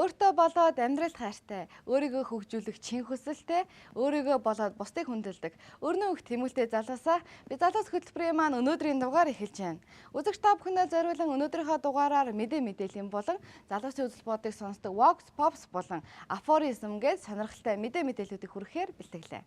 Өөртөө болоод амьдралд хайртай, өөрийгөө хөгжүүлэх чин хүсэлтэй, өөрийгөө болоод бусдыг хүндэлдэг, өрнөн өгт тэмүүлтэй залуусаа би залуус хөтөлбөрийн маань өнөөдрийн дугаар эхэлж байна. Үзэгч та бүхэндээ зориулан өнөөдрийнхөө дугаараар мэдээ мэдээллийн болон залуусын үзэл бодлыг сонсдог Vox Pops болон Aphorism гээд сонирхолтой мэдээ мэдээллүүдийг хүргэхээр бэлтгэлээ.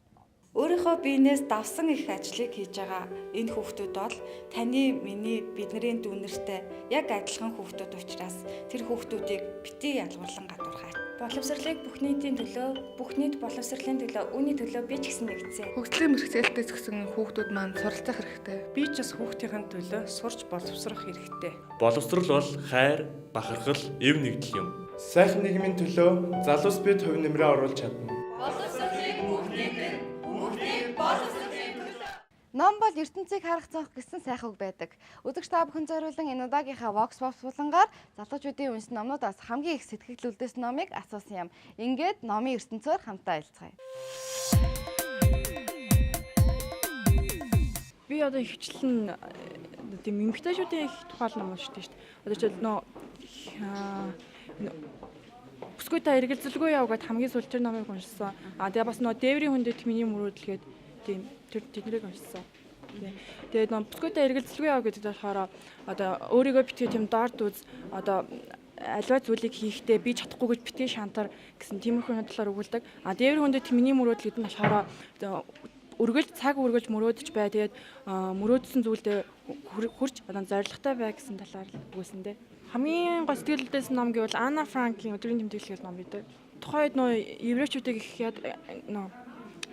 Өөрийнхөө биенээс давсан их ажлыг хийж байгаа энэ хүүхдүүд бол таны, миний, бидний дүүнертэй яг адилхан хүүхдүүд учраас тэр хүүхдүүдийг битгий ялгуурлан гадуурхаач. Боловсролыг бүх нийтийн төлөө, бүх нийт боловсролын төлөө, үүний төлөө би ч гэсэн нэгдсэн. Хөгжлийн мэргэжлэлтэй зөксөн хүүхдүүд маань суралцах хэрэгтэй. Би ч бас хүүхдийн төлөө сурч боловсрох хэрэгтэй. Боловсрол бол хайр, бахархал, эв нэгдэл юм. Сайхан нийгмийн төлөө залуус бид хувь нэмрээ оруулж чадна. Боловсролыг бүх нийтэд, бүх нийт боловсролын төлөө. Ном бол ертөнцийг харах цонх гэсэн сайхан үг байдаг. Үзэгч та бүхэн зориулан энэ удаагийнхаа Vox Pops булангаар залуучуудын уншсан номнуудаас хамгийн их сэтгэл үлдээсэн номыг асуусан юм. Ингээд номын ертөнцөөр хамтдаа айлцгаая. Би одоо ихэвчлэн тийм эмэгтэйчүүдийн их тухай ном уншдаг шүү дээ. Одоо жишээл нөө бүсгүй та эргэлзэлгүй яв гэд хамгийн сүүлд тэр номыг уншсан. Аа тэгээ бас нөө дээврийн хүндэт миний мөрөөдөл гээд тийм тэр тэднийг уншсан. Тэгээд нөө бүсгүй та эргэлзэлгүй яв гэдэг болохоор одоо өөрийгөө битгий тийм дорд үз, одоо аливаа зүйлийг хийхдээ би чадахгүй гэж битгий шантар гэсэн тиймэрхүү юм талаар өгүүлдэг. А дээврийн хүндэт миний мөрөөдөл гэдэг нь болохоор өргөлж цаг өргөлж мөрөөдөж бай. Тэгээд мөрөөдсөн зүйлдээ хүрч одоо зоригтой бай гэсэн талаар өгүүлсэн дээ. Хамгийн гол сэтгэл үлдээсэн ном гэвэл Анна Франкийн өдрийн тэмдэглэл гэдэг ном байдаг. Тухайн үед нөө еврейчүүдийг их яд нөө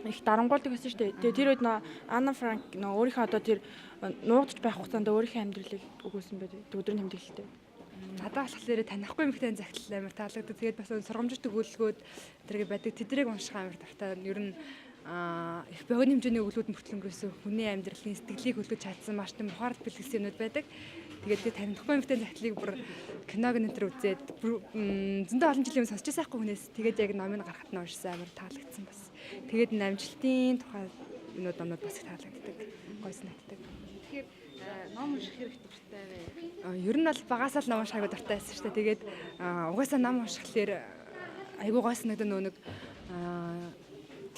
их дарангуйлдаг байсан шүү дээ. Тэгээ тэр үед нөө Анна Франк нөө өөрийнхөө одоо тэр нуугдж байх хугацаанд өөрийнхөө амьдралыг өгүүлсэн байдаг. Өдрийн тэмдэглэлтэй. Надад болохоор танихгүй эмэгтэй захидал амар таалагддаг. Тэгээд бас сургамжит өгүүлбүүд тэрэг байдаг. Тэдрийг унших амар дуртай. Ер нь их богино хэмжээний өгүүлбүүд мөртлөнгөөс хүний амьдралын сэтгэлийг хөлгөж чадсан маш тийм ухаалаг бэлгэсэн юмнууд байдаг. Тэгээд тэр танихгүй эмэгтэй захидлыг бүр киног энэ төр үзээд зөндөө олон жилийн өмнө сонсч байсан хгүй хүнээс. Тэгээд яг номыг гаргахад нь уншсан амар таалагдсан бас. Тэгээд энэ амжилтын тухай юмнууд номнууд бас их таалагддаг. Гой санагддаг. Тэгэхээр ном унших хэрэг дуртай вэ? Ер нь бол багасаа л ном унших айгуу дуртай байсан шүү дээ. Тэгээд угаасаа ном уншихлаар айгуу гой санагдана нөө нэг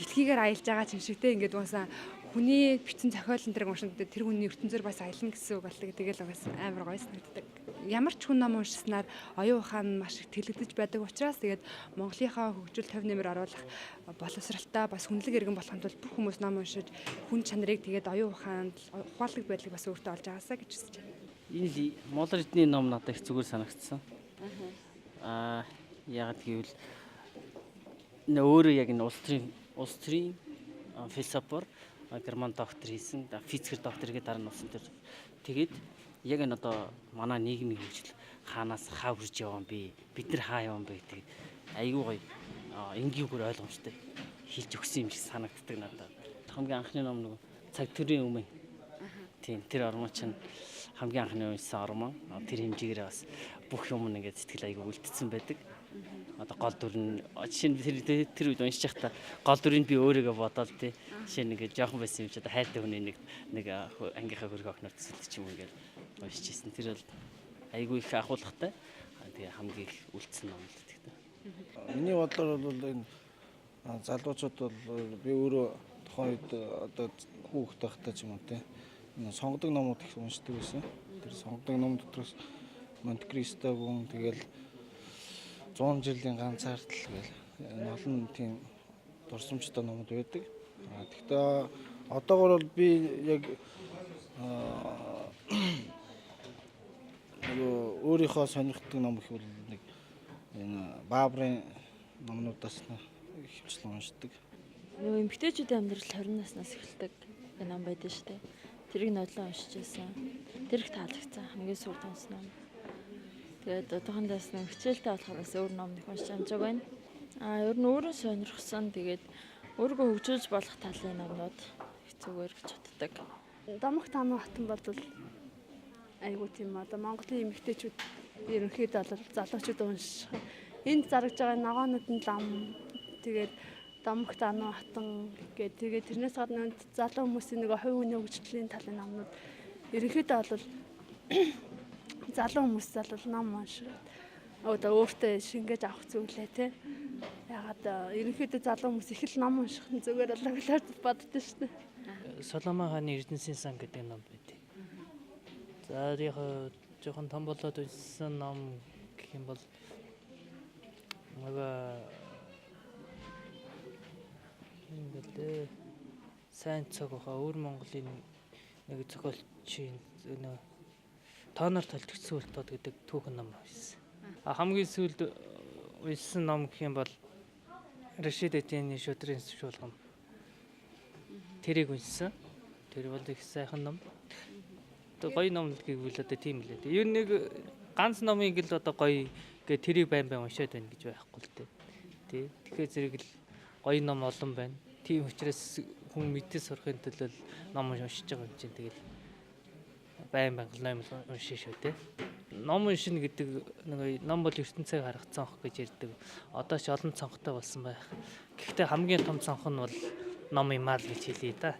дэлхийгээр аялж байгаа ч юм шиг те, ингээд угаасаа хүний бичсэн зохиол энэ тэрэг уншинд тэр хүний ертөнцөөр бас аялна гэсэн үг болдог. Тэгэл угаасаа амар гоё санагддаг. Ямар ч хүн ном уншсанаар оюун ухаан маш их тэлэгдэж байдаг учраас тэгээд Монголынхаа хөгжил төв нэмэр оруулах боловсралтай бас хүнлэг иргэн болохын тулд бүх хүмүүс ном уншиж хүн чанарыг тэгээд оюун ухаанд ухаалаг байдлыг бас өөртөө олж агаасаа гэж хүсэж байна. Энэ Молор эдний ном надад их зүгээр санагдсан. Аа яагаад гэвэл өөрөө яг энэ улс төрийн философор герман доктор хийсэн, физикэр доктор гэдэг дараа нь усан төр. Тэгээд яг энэ одоо манай нийгмийн хөгжил хаанаас хаа хүрж яваа юм бэ? Бид нар хаа яваа юм бэ гэдэг айгүй гоё энгийн үгээр ойлгомжтой хэлж өгсөн юм шиг санагддаг надад. Хамгийн анхны ном нөгөө цаг төрийн өмнө. Тийм, тэр ормон чинь хамгийн анхны уншсан ормон. Тэр хэмжээгээр бас бүх юм ингээд сэтгэл айгүй үлдсэн байдаг. Одоо гол дүр нь жишээ нь тэр үед уншиж байхдаа гол дүрийг би өөрийгөө бодоол тий. Жишээ нь ингээд жоохон байсан юм чи одоо хайртай хүний нэг ангийнхаа хөргө охиноор төсөлдөг ч юм уу ингээд уншиж ирсэн. Тэр бол айгүй их ахуулгатай. Тэгээ хамгийн их үлдсэн ном л гэдэг. Миний бодлоор бол энэ залуучууд бол би өөрөө тухайн үед одоо хүүхэд байхдаа ч юм уу тий сонгодог номууд их уншдаг байсан. Тэр сонгодог ном дотроос Монте Кристо гүн тэгэл 100 жилийн ганцаардал гэл олон тийм дурсамжтай номууд байдаг. Тэгэхдээ одоогор бол би яг нөгөө өөрийнхөө сонирхдаг ном гэхвэл нэг энэ Баабрын номнуудаас хөвчлэн уншдаг. Нөгөө эмэгтэйчүүдийн амьдрал 20 наснаас эхэлдэг ном байдаг шүү дээ. Тэрийг нодлон уншиж байсан. Тэр их таалагдсан. Хамгийн сүүлд уншсан ном. Тэгээд одоохондоо нэг хичээлтэй болохоор бас өөр ном нэг уншиж амжааг байна. Аа ер нь өөрөө сонирхсан. Тэгээд өөрийгөө хөгжүүлж болох талын номнууд их зүгээр гэж боддог. Домогт Ану хатан бол айгуу тийм одоо Монголын эмэгтэйчүүд ерөнхийдөө бол залуучууд унших. Энд зарагж байгаа ногоонууд нь лам. Тэгээд Домогт Ану хатан гээд тэгээд тэрнээс гадна залуу хүмүүсийн нэг хувь хүний хөгжлийн талын номнууд ерөнхийдөө бол залуу хүмүүс залуу ном уншаад Одоо өөртөө шингээж авах зүйлээ те. Ягаад ерөнхийдөө залуу хүмүүс их л ном унших нь зүгээр болоо гэж боддоо шүү дээ. Соломон хааны Эрдэнэсийн сан гэдэг ном байдаг. За яг жоохон том болоод уншсан ном гэх юм бол нөгөө юм бэлээ. Сайн цог баха өвөр Монголын нэг зохиолчийн нөө тооноор толтогдсон үл тод гэдэг түүхэн ном байсан. А хамгийн сүүлд уншсан ном гэх юм бол Рашид Этений шудрын шуулгам. Тэрийг уншсан. Тэр бол их сайхан ном. Одоо гоё ном л гэвэл одоо тийм л ээ. Ер нь нэг ганц номыг л одоо гоё гэ тэрийг байн байн уншаад байна гэж байхгүй л дээ. Тий. Тэгэхээр зэрэг л гоё ном олон байна. Тийм учраас хүн мэдээ сурахын төлөө ном уншиж байгаа юм чинь тэгэл байн байн ном уншина шүү дээ. Ном уншина гэдэг нэг ном бол ертөнцийг харах цонх гэж ярьдаг. Одоо ч олон цонхтой болсон байх. Гэхдээ хамгийн том цонх нь бол ном юм аа л гэж хэлье да.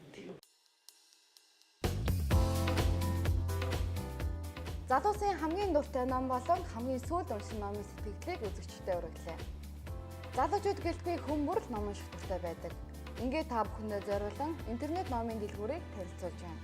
Залуусын хамгийн дуртай ном болон хамгийн сүүлд уншсан номын сэтгэгдлийг үзэгчдэд өргөлээ. Залуучууд гэлтгүй хүн бүр л ном унших дуртай байдаг. Ингээд та бүхэндээ зориулан интернет номын дэлгүүрийг танилцуулж байна.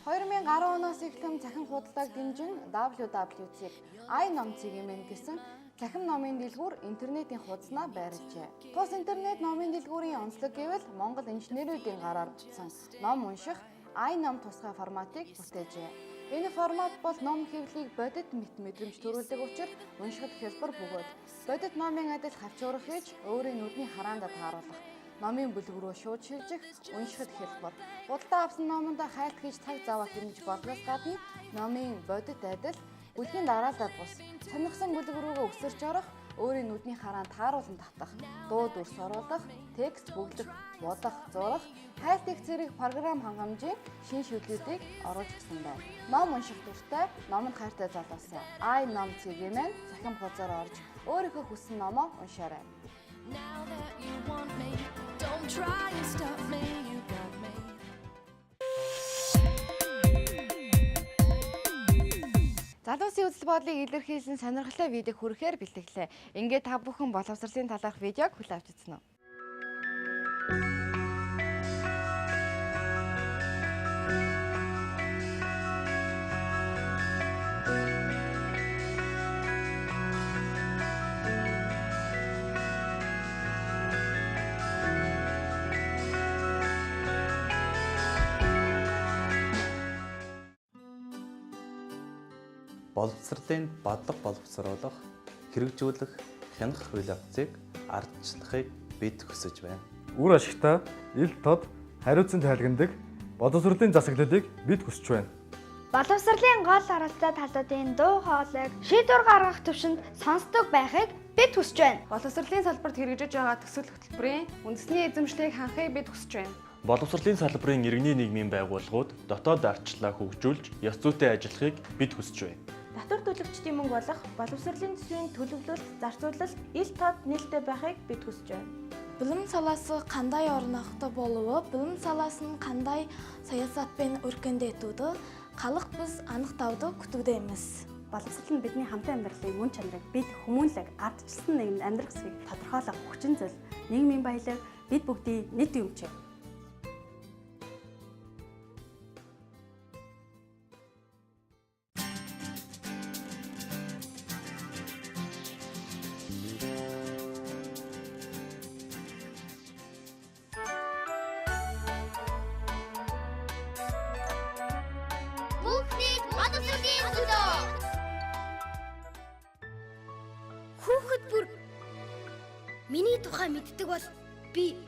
2010 оноос эхлэн цахим худалдааг дэмжин www.inom.cgmn гэсэн цахим номын дэлгүүр интернетийн хуудаснаа байрлажээ. Тус интернет номын дэлгүүрийн онцлог гэвэл Монгол инженерүүдийн гараар бүтсэн ном унших iNom тусгай форматыг бүтээжээ. Энэ формат бол ном хэвлэлийг бодит мэт мэдрэмж төрүүлдэг учир уншихад хялбар бөгөөд бодит номын адил хавчуурах хийж өөрийн нүдний хараандаа тааруулах, номын бүлэг рүү шууд шилжих, уншихад хялбар. Худалдаа авсан номондоо хайлт хийж цаг заваа хэмнэж болдгоос гадна номын бодит адил бүлгийн дараалал бус сонирхсан бүлэг рүүгээ өсөрч орох, өөрийн нүдний хараанд тааруулан татах, дуу дүрс оруулах, текст бөглөх, будах, зурах, хайлт их зэрэг програм хангамжийн шин шийдлүүдийг оруулж өгсөн байна. Ном унших дуртай, номонд хайртай залуусаа inom.cgmn цахим хуудасаар орж өөрийнхөө хүссэн номоо уншаарай. Now that you want me, don't try and stop me, you got me. Залуусын үзэл бодлыг илэрхийлсэн сонирхолтой видеог хүргэхээр бэлтгэлээ. Ингээд та бүхэн боловсролын талаарх видеог хүлээн авч үзсэн үү? Боловсролын бодлого боловсруулах, хэрэгжүүлэх, хянах үйл явцыг ардчлахыг бид хүсэж байна. Үр ашигтай, ил тод, хариуцсан тайлгнадаг боловсролын засаглалыг бид хүсэж байна. Боловсролын гол оролцоо талуудын дуу хоолойг шийдвэр гаргах түвшинд сонсдог байхыг бид хүсэж байна. Боловсролын салбарт хэрэгжиж байгаа төсөл хөтөлбөрийн үндэсний эзэмшлийг ханахыг бид хүсэж байна. Боловсролын салбарын иргэний нийгмийн байгууллагууд дотоод ардчлалаа хөгжүүлж, ёс зүйтэй ажиллахыг бид хүсэж байна. Татвар төлөгчдийн мөнгө болох боловсролын төсвийн төлөвлөлт, зарцуулалт ил тод нээлттэй байхыг бид хүсэж байна. Білім саласы қандай орнықты болуы, білім саласын қандай саясатпен өркендетуді халық біз анықтауды күтудеміз. Боловсрол нь бидний хамтын амьдралын мөн чанарыг бид хүмүүнлэг ардчилсан нийгэмд амьдрах хэсгийг тодорхойлох хүчин зүйл, нийгмийн баялаг бид бүгдийн нийт юмчээ. Бүх нийт боловсролын төлөө. Хүүхэд бүр миний тухай мэддэг бол би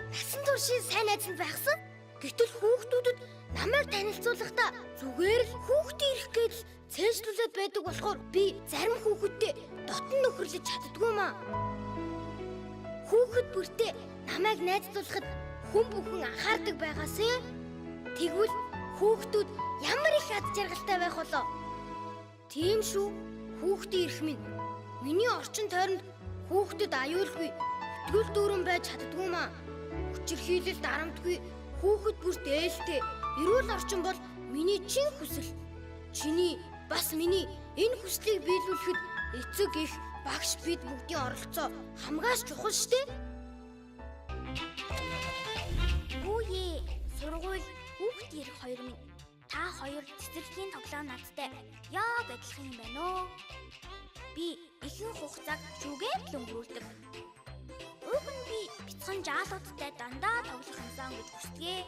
насан туршийн сайн найз нь байхсан. Гэтэл хүүхдүүдэд намайг танилцуулахдаа зүгээр л хүүхдээ ирэх гээд л цээжлүүлээд байдаг болохоор би зарим хүүхэдтэй дотн нөхөрлөж чаддгүй маа. Хүүхэд бүртээ намайг найзлуулахад хүн бүхэн анхаардаг байгаасэ. Тэгвэл хүүхдүүд ямар их ад жаргалтай байх болоо. Тийм шүү. Хүүхдийн эрх минь. Миний орчин тойронд хүүхдэд аюулгүй, итгүүл дүүрэн байж чаддгүй маа. Хүчирхийлэл дарамтгүй, хүүхэд бүрт ээлтэй, эрүүл орчин бол миний чин хүсэл. Чиний бас миний Энэ хүслийг биелүүлэхэд эцэг их багш бид бүгдийн оролцоо хамгаас чухал штэ. Хүүе, сургууль хүүхд ирэх хоёр минь. Та хоёр цэцэрлэгийн тоглоом надтай яг адилхан юм байна уу? Би ихэнх хугацааг шүүгээр л өнгөрүүлдэг. Уг нь би бяцхан жаалуудтай дандаа тоглох юмсан гэж хүсдэг.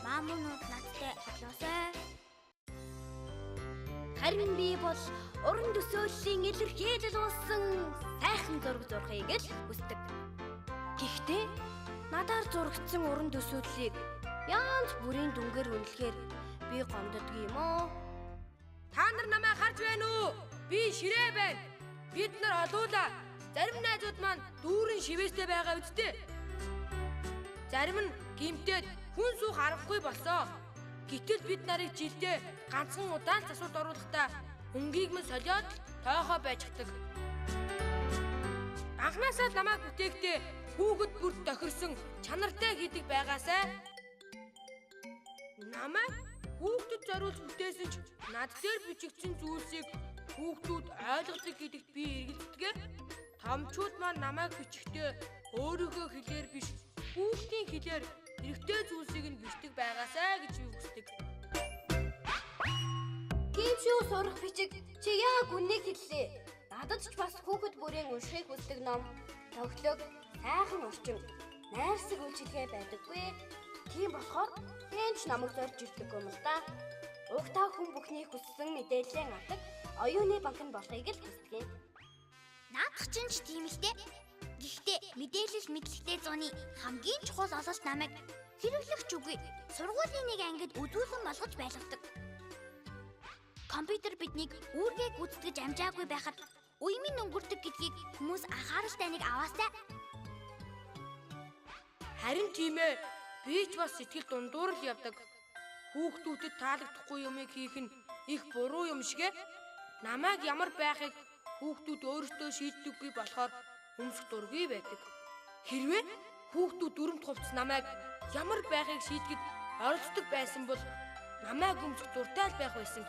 Маамуунууд надтай тоглоосой. Харин би бол уран төсөөллийн илэрхийлэл болсон сайхан зураг зурхыг л хүсдэг. Гэхдээ надаар зурагдсан уран төсөөллийг янз бүрийн дүнгээр үнэлэхээр би гомддог юм уу? Та нар намайг харж байна уу? Би ширээ байна. Бид нар олуула. Зарим найзууд маань дүүрэн шивээстэй байгаа үсттэй. Зарим нь гимтээд хүн суух аргагүй болсон. Гэтэл бид нарыг жилдээ ганцхан удаан засварт оруулахдаа өнгийг минь солиод тоохоо байждаг. Анхнаасаа намайг бүтээхдээ хүүхэд бүрт тохирсон чанартай хийдэг байгаасай. Намайг хүүхдэд зориулж бүтээсэн ч над дээр бичигдсэн зүйлсийг хүүхдүүд ойлгодог гэдэгт би эргэлздэг. Томчууд маань намайг бичихдээ өөрийнхөө хэлээр биш хүүхдийн хэлээр хэрэгтэй зүйлсийг нь бичдэг байгаасай гэж би хүсдэг. Тийм шүү сурах бичиг чи яг үннийг хэллээ. Надад ч бас хүүхэд бүрийн уншихыг хүсдэг ном, тоглог, сайхан орчин, найрсаг үйлчилгээ байдаггүй. Тийм болохоор хэн ч намайг зорж ирдэг юм л да. Угтаа хүн бүхний хүссэн мэдээлэл авдаг оюуны банк нь болохыг л хүсдэг юм. Наадах чинь ч тийм л дээ. Гэхдээ мэдээлэл мэдлэгтэй зууны хамгийн чухал ололт намайг хэрэглэгч үгүй сургуулийн нэг ангид үзүүлэн болгож байлгадаг. Компьютер биднийг үүргээ гүйцэтгэж амжаагүй байхад уймын өнгөрдөг гэдгийг хүмүүс анхааралтай нэг аваасай. Харин тийм ээ. Би ч бас сэтгэл дундуур л явдаг. Хүүхдүүдэд таалагдахгүй юмыг хийх нь их буруу юм шигэ. Намайг ямар байхыг хүүхдүүд өөрсдөө шийддэггүй болохоор өмсөх дургүй байдаг. Хэрвээ хүүхдүүд дүрмт хувцас намайг ямар байхыг шийдэхэд оролцдог байсан бол намайг өмсөх дуртай л байх байсан.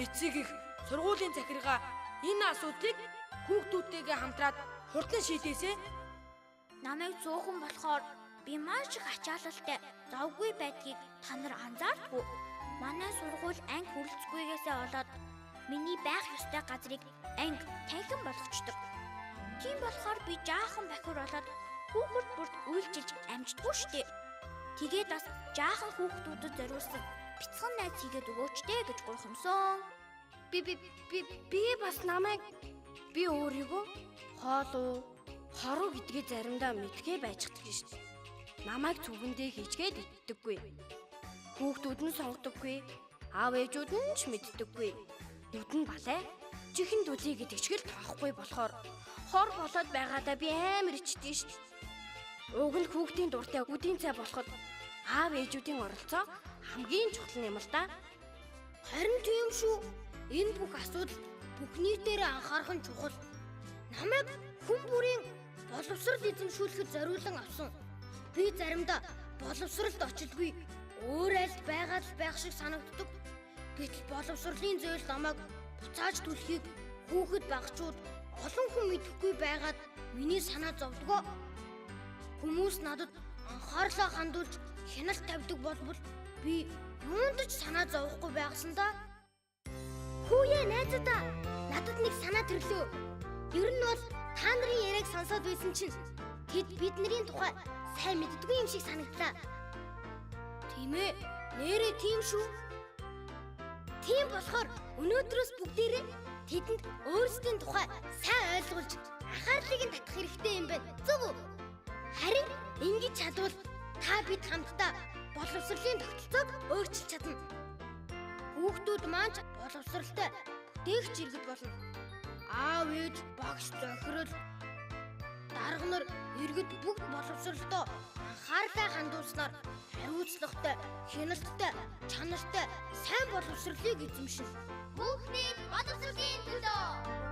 Эцэг их сургуулийн захиргаа энэ асуудлыг хүүхдүүдтэйгээ хамтраад хурдан шийдээсэй. Намайг зөөхөн болохоор би маш их ачаалалтай завгүй байдгийг та нар анзаардгүй. Манай сургууль анги хүрэлцгүйгээсээ болоод миний байх ёстой газрыг анги танхим болгочдөг. Тийм болохоор би жаахан бохир болоод хүүхэд бүрт үйлчилж амждаггүй шүү дээ. Тэгээд бас жаахан хүүхдүүдэд зориулсан бяцхан найз хийгээд өгөөч дээ гэж гуйхамсан. Би би би би бас намайг би өөрийгөө хоол уу хоруу гэдгээ заримдаа мэдгээ байждаг шүү дээ. Намайг зүгэндээ хийчгээд иддэггүй. Хүүхдүүд нь сонгодоггүй. Аав ээжүүд нь ч мэддэггүй. Нүд нь балай. Чихэн дүлий гэдэг чиг л тоохгүй болохоор хор болоод байгаадаа би амар ичдэн шүү дээ. Уг нь хүүхдийн дуртай үдийн цай болоход аав ээжүүдийн оролцоо хамгийн чухал юм л да. Харин тийм шүү. Энэ бүх асуудал бүх нийтээр анхаарах нь чухал. Намайг хүн бүрийн боловсрол эзэмшүүлэхэд зориулан авсан. Би заримдаа боловсролд очилгүй өөр айлд байгаад л байх шиг санагддаг. Гэтэл боловсролын зээл намайг буцааж түлхийг хүүхэд багчууд олон хүн мэдэхгүй байгаад миний санаа зовдгоо. Хүмүүс надад анхаарлаа хандуулж хяналт тавьдаг болбол би юунд ч санаа зовхгүй байгсан да. Хүүе найзуудаа надад нэг санаа төрлөө. Ер нь бол та нарын яриаг сонсоод байсан чинь тэд бидний тухай сайн мэддэггүй юм шиг санагдлаа. Тийм ээ. Нэрээ тийм шүү. Тийм болохоор өнөөдрөөс бүгдээрээ тэдэнд өөрсдийн тухай сайн ойлгуулж анхаарлыг нь татах хэрэгтэй юм байна. Зөв үү? Харин ингэж чадвал та бид хамтдаа боловсролын тогтолцоог өөрчилж чадна. Хүүхдүүд маань ч боловсралтай бүтээгч иргэд болно. Аав ээж, багш, зохирол, дарга нар иргэд бүгд боловсролдоо анхаарлаа хандуулснаар хариуцлагатай, хяналттай, чанартай сайн боловсролыг эзэмшинэ. Хүүхдийн боловсролын төлөө.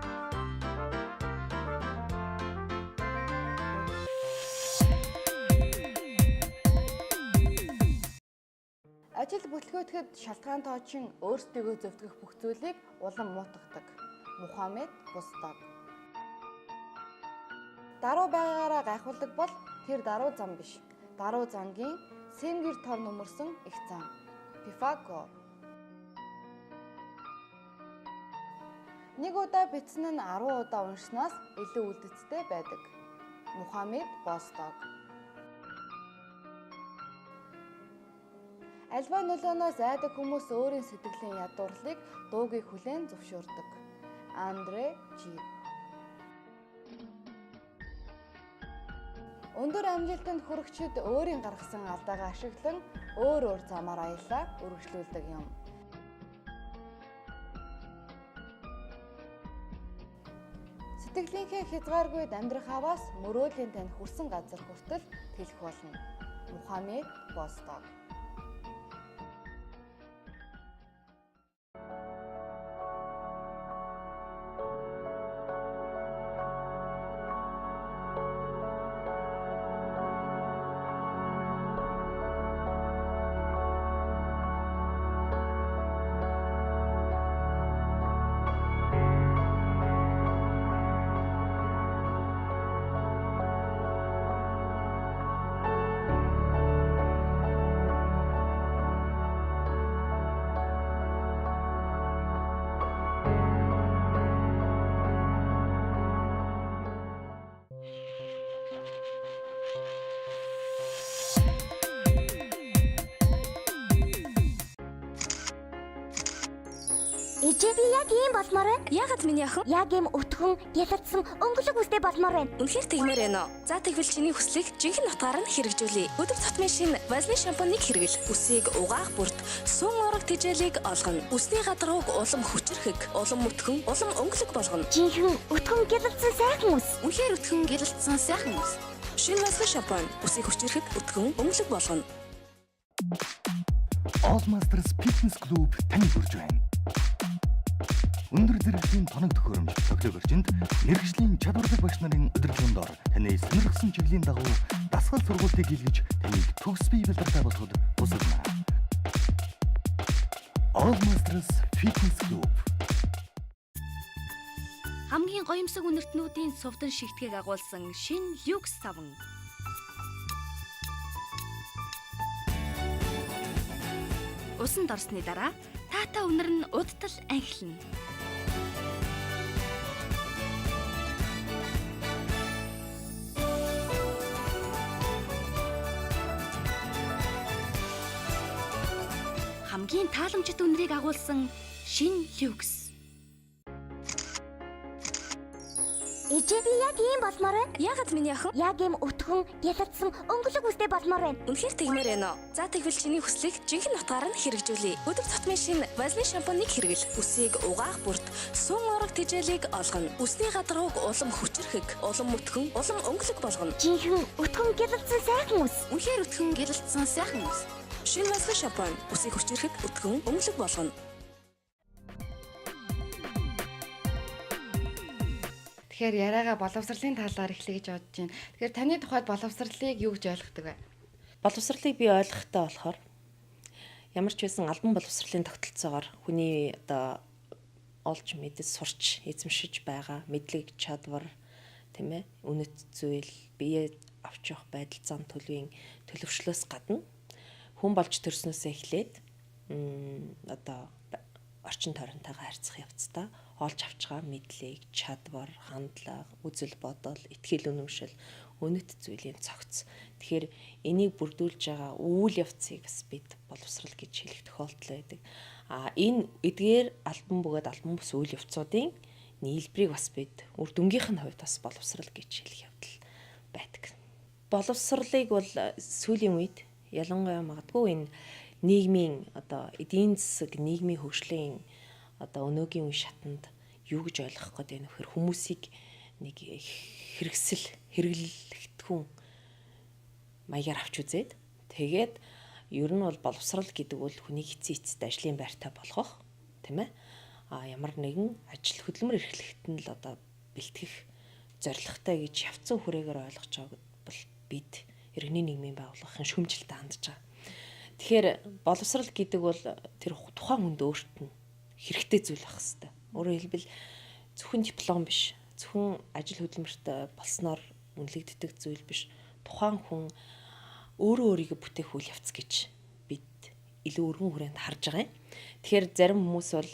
Ажил бүтлгөөтгэд шалтгаан тоочин өөрсдийгөө зөвтгөх бүх зүйлийг улам муутгадаг. Мухаммед Бустаг. Даруй байгаагаараа гайхуулдаг бол тэр даруй зам биш. Даруй зангийн сэнгэр тор нүмерсэн их зам. Пифагор. Нэг удаа бичсэн нь 10 удаа уншсанаас илүү үлдэцтэй байдаг. Мухаммед Бостог. Альва нөлөөнөөс айдаг хүмүүс өөрийн сэтгэлийн ядуурлыг дуугүй хүлээн зөвшөөрдөг. Андре Жид. Өндөр амжилтанд хүрэхчид өөрийн гаргасан алдаагаа ашиглан өөр өөр замаар аяллаа үргэлжлүүлдэг юм. Сэтгэлийнхээ хязгааргүйд амьдрах аваас мөрөөдлийн танд хүрсэн газар хүртэл тэлэх болно. Мухаммед Бостог. Ээжээ би яг ийм болмоор байна. Яагаад миний охин? Яг ийм өтгөн, гялалзсан, өнгөлөг үстэй болмоор байна. Үнэхээр тэгмээр байна уу? За тэгвэл чиний хүслийг жинхэнэ утгаар нь хэрэгжүүлье. Өдөр тутмын шинэ Vaseline шампуныг хэрэгэл. Үсийг угаах бүрт сүүн уураг тэжээлийг олгоно. Үсний гадаргууг улам хүчрхэг, улам өтгөн, улам өнгөлөг болгоно. Жинхэнэ өтгөн гялалзсан сайхан үс. Үнэхээр өтгөн, гялалзсан сайхан үс. Шинэ Vaseline шампунь үсийг хүчрхэг, өтгөн, өнгөлөг болгоно. All Masters Fitness Club таныг урьж байна. Өндөр зэрэглэлийн тоног төхөөрөмж цоглог орчинд мэргэжлийн чадварлаг багш нарын удирдлагын дор таны сонирхсан чиглэлийн дагуу дасгал сургалтыг хийлгэж таныг төгс бие бэлдэлтэй болгоход тусална. All Masters Fitness Club. Хамгийн гоёмсог үнэртнүүдийн сувдан шигтгийг агуулсан шинэ люкс саван. Усанд орсны дараа таатай үнэр нь удтал анхилна. Хамгийн тааламжит үнэрийг агуулсан шинэ люкс. Ээжээ би яг ийм болмоор байна. Яагаад миний охин? Яг ийм өтгөн, гялалзсан, өнгөлөг үстэй болмоор байна. Үнэхээр тэгмээр байна уу? За тэгвэл чиний хүслийг жинхэнэ утгаар нь хэрэгжүүлье. Өдөр тутмын шинэ Vaseline шампуныг хэрэгэл. Үсийг угаах бүрт сүүн уураг тэжээлийг олгоно. Үсний гадаргууг улам хүчрхэг, улам өтгөн, улам өнгөлөг болгоно. Жинхэнэ өтгөн гялалзсан сайхан үс. Үнэхээр өтгөн, гялалзсан сайхан үс. Шинэ Vaseline шампунь үсийг хүчрхэг, өтгөн, өнгөлөг болгоно. Тэгэхээр яриагаа боловсролын талаар эхлэе гэж бодож байна. Тэгэхээр таны тухайд боловсролыг юу гэж ойлгодог вэ? Боловсролыг би ойлгохтой болохоор ямар ч байсан албан боловсролын тогтолцоогоор хүний одоо олж мэдэж сурч эзэмшиж байгаа мэдлэг, чадвар, тийм ээ, үнэт зүйл, бие авч явах байдал, зам төлөвийн төлөвшлөөс гадна хүн болж төрснөөсөө эхлээд одоо орчин тойронтойгоо харьцах явцдаа олж авч байгаа мэдлэг, чадвар, хандлага, үзэл бодол, итгэл үнэмшил, үнэт зүйлийн цогц. Тэгэхээр энийг бүрдүүлж байгаа үйл явцыг бас бид боловсрал гэж хэлэх тохиолдол байдаг. А энэ эдгээр албан бөгөөд албан бус үйл явцуудын нийлбэрийг бас бид үр дүнгийнх нь хувьд бас боловсрал гэж хэлэх явдал байдаг. Боловсролыг бол сүүлийн үед ялангуяа магадгүй энэ нийгмийн одоо эдийн засаг, нийгмийн хөгжлийн одоо өнөөгийн үе шатанд юу гэж ойлгох гээд байна вэхээр хүмүүсийг нэг хэрэгсэл, хэрэглэгдэхүүн маягаар авч үзээд тэгээд ер нь бол боловсрал гэдэг бол хүнийг эцсийн эцэст ажлын байртай болгох, тийм ээ. А ямар нэгэн ажил хөдөлмөр эрхлэхэд нь л одоо бэлтгэх зорилготой гэж явцсан хүрээгээр ойлгож байгааг бол бид иргэний нийгмийн байгууллагын шүүмжлэлтэй хандж байгаа. Тэгэхээр боловсрал гэдэг бол тэр тухайн хүнд өөрт нь хэрэгтэй зүйл байх хэвээр. Өөрөөр хэлбэл зөвхөн диплом биш, зөвхөн ажил хөдөлмөртэй болсноор үнэлэгддэг зүйл биш. Тухайн хүн өөрөө өөрийгөө бүтээх үйл явц гэж бид илүү өргөн хүрээнд харж байгаа юм. Тэгэхээр зарим хүмүүс бол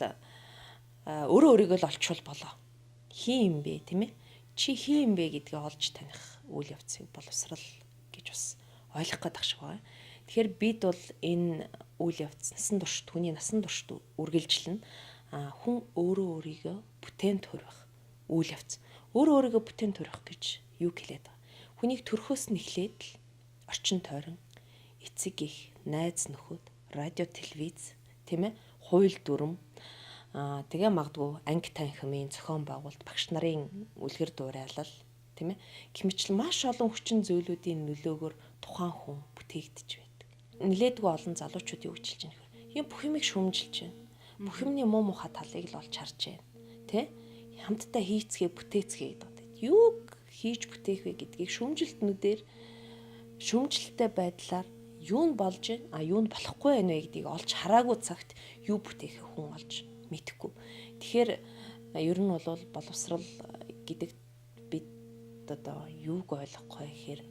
өөрөө өөрийгөө л олчвол болоо. Хин юм бэ, тийм ээ? Чи хин юм бэ гэдгээ олж таних үйл явцыг боловсрал гэж бас ойлгох гэдэг шиг байгаа. Тэгэхээр бид бол энэ үйл явц насан турш түүний насан туршид үргэлжилнэ. Хүн өөрөө өөрийгөө бүтээн төрөх үйл явц. Өөрөө өөрийгөө бүтээн төрөх гэж юу хэлээд байгаа. Хүнийг төрхөөс нь эхлээд л орчин тойрон, эцэг их, найз нөхөд, радио, телевиз, тийм ээ, хууль дүрм, тэгээ магадгүй анги танхимын зохион байгуулалт, багш нарын үлгэр дуурайлал, тийм ээ, гэх мэтлэн маш олон хүчин зүйлүүдийн нөлөөгөөр тухайн хүн бүтээгдэж байдаг. Нилээдгүй олон залуучууд юу гэж хэлж байгаа нөхөр. Юм бүх юмыг шүүмжилж байна. Бүх юмны муу мухай талыг л олж харж байна. Тэ? Хамтдаа хийцгээ бүтээцгээ гэдэг. Юуг хийж бүтээх вэ гэдгийг шүүмжилтнүүдээр шүүмжлэлтэй байдлаар юу нь болж байна, а юу нь болохгүй байна вэ гэдгийг олж хараагүй цагт юу бүтээхээ хүн олж мэдэхгүй. Тэгэхээр ер нь бол боловсрал гэдэг бид одоо юуг ойлгохгүй гэхээр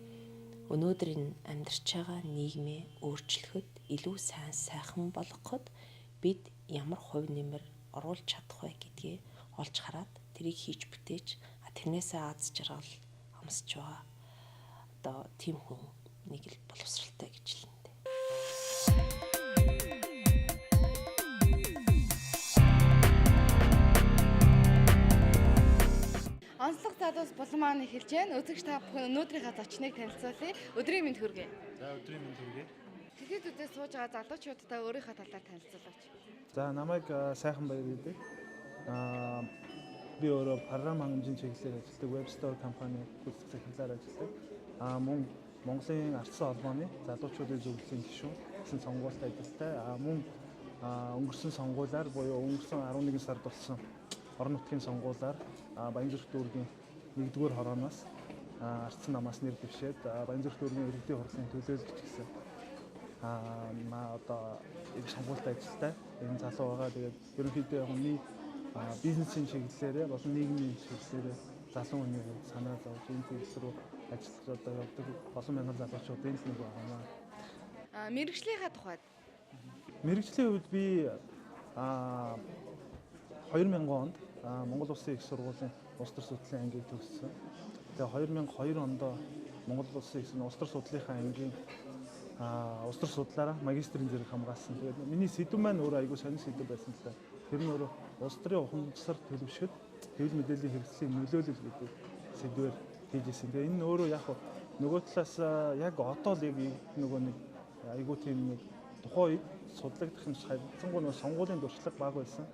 өнөөдөр энэ амьдарч байгаа нийгмээ өөрчлөхөд илүү сайн сайхан болгоход бид ямар хувь нэмэр оруулж чадах вэ гэдгээ олж хараад тэрийг хийж бүтээж тэрнээсээ аз жаргал амсч байгаа. Одоо тийм хүн нэг л боловсралтай гэж хэлнэ. Онцлог залуус булан маань эхэлж байна. Үзэгч та бүхэн өнөөдрийнхөө зочныг танилцуулъя. Өдрийн мэнд хүргэе. За, өдрийн мэнд хүргэе. Тэгэхэд үдээ сууж байгаа залуучуудаа өөрийнхөө талаар танилцуулаач. За, намайг Сайхан Баяр гэдэг. Би өөрөө програм хангамжийн чиглэлээр ажилладаг Web Store компани гүйцэтгэх захирлаар ажилладаг. Мөн Монголын ардсан холбооны залуучуудын зөвлөлийн гишүүн гэсэн сонгуультай ажилтай. Мөн өнгөрсөн сонгуулиар буюу өнгөрсөн 11 сард болсон орон нутгийн сонгуулиар Баянзүрх дүүргийн 1-р хорооноос ардсан намаас нэр дэвшээд Баянзүрх дүүргийн иргэдийн хурлын төлөөлөгч гэсэн одоо сонгуультай ажилтай энэ залуу байгаа. Тэгээд ерөнхийдөө яг миний бизнесийн чиглэлээрээ болон нийгмийн чиглэлээрээ залуу хүний хувьд санаа зовж энэ чиглэл рүү ажиллаж одоо явдаг олон мянган залуучуудын л нэг байна. Мэргэжлийнхаа тухайд. Мэргэжлийн хувьд би 2000 онд Монгол Улсын их сургуулийн улс төр судлалын ангийг төгссөн. Тэгээ 2002 онд Монгол Улсын их улс төр судлалынхаа ангийн улс төр судлаараа магистрийн зэрэг хамгаалсан. Тэгээд миний сэдэв маань өөрөө айгүй сонин сэдэв байсан л да. Тэр нь өөрөө улс төрийн ухамсар төлөвшөхөд хэвлэл мэдээллийн хэрэгслийн нөлөөлөл гэдэг сэдвээр хийж ирсэн. Тэгээ энэ нь өөрөө яг нөгөө талаас яг одоо л яг нөгөө нэг айгүй тийм нэг тухайн үед судлагдах юм харьцангуй нөгөө сонгуулийн туршлага бага байсан.